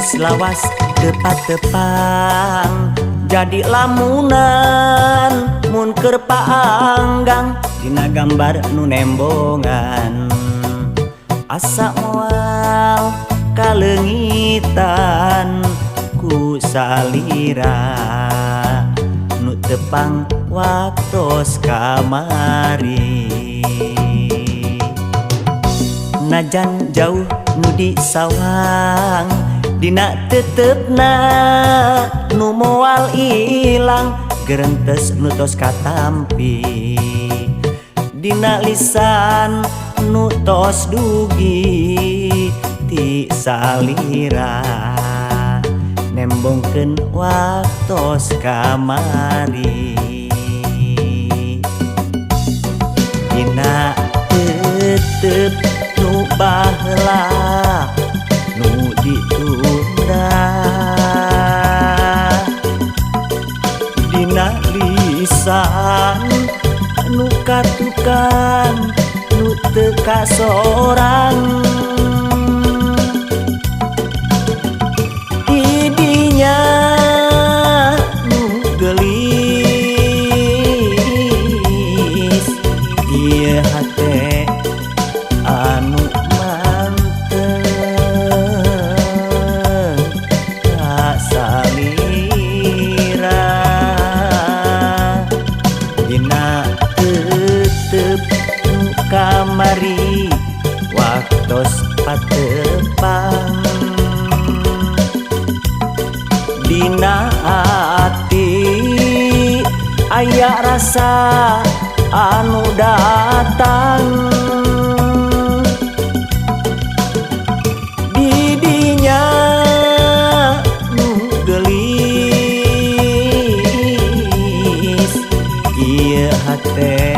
Geus lawas teu patepang, jadi lamunan mun keur paanggang dina gambar nu nembongan. Asa moal kaleungitan ku salira nu tepang waktos kamari. Najan jauh nu disawang, dina tetepna nu moal ilang gerentes nu tos katampi, dina lisan nu tos dugi ti salira nembongkeun waktos kamari. Dina tetep nu baheula nu ditunda, dina lisan nu katukang nu teu kasorang, di dinya nu geulis ieu hate anu manteng ka salira. Dina tetep nu kamari waktos patepang, dina ati aya rasa anu datang, di dinya nu geulis ieu hate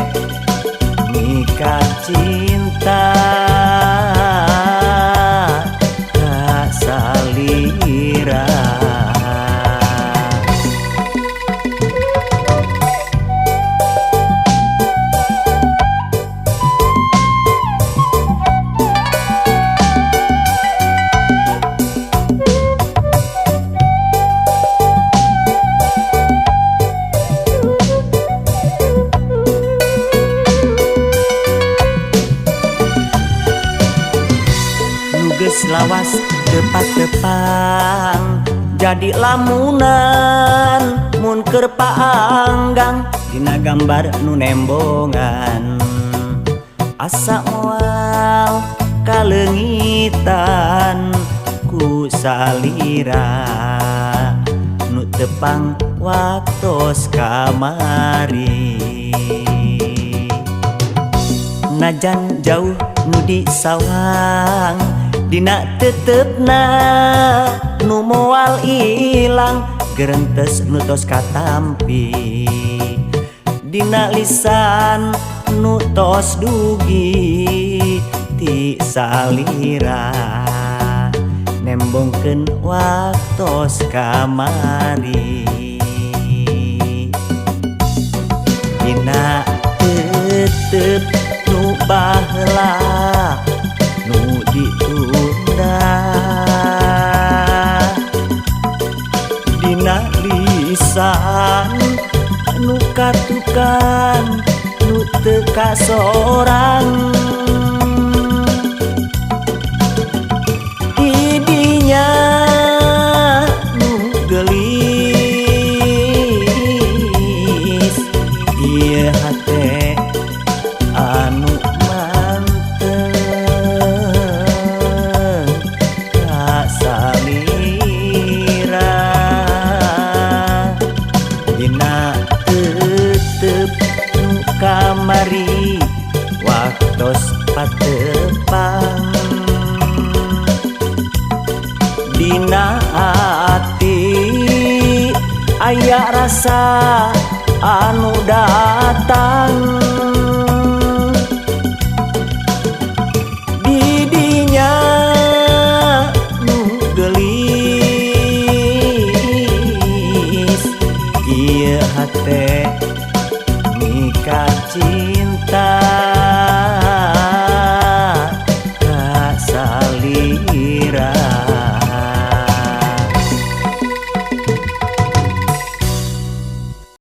mika cinta ka salira. Geus lawas teu patepang, jadi lamunan mun keur paanggang dina gambar nu nembongan. Asa moal kaleungitan ku salira nu tepang waktos kamari. Najan jauh nu disawang, dina tetepna nu moal ilang gerentes nu tos katampi, dina lisan nu tos dugi ti salira nembongkeun waktos kamari. Dina tetep nu baheula nu ditunda, dina lisan nu katukang nu teu kasorang, di dinya nu geulis ieu hate anu manteng ka salira. Dina tetep nu kamari waktos patepang, dina ati aya rasa anu datang.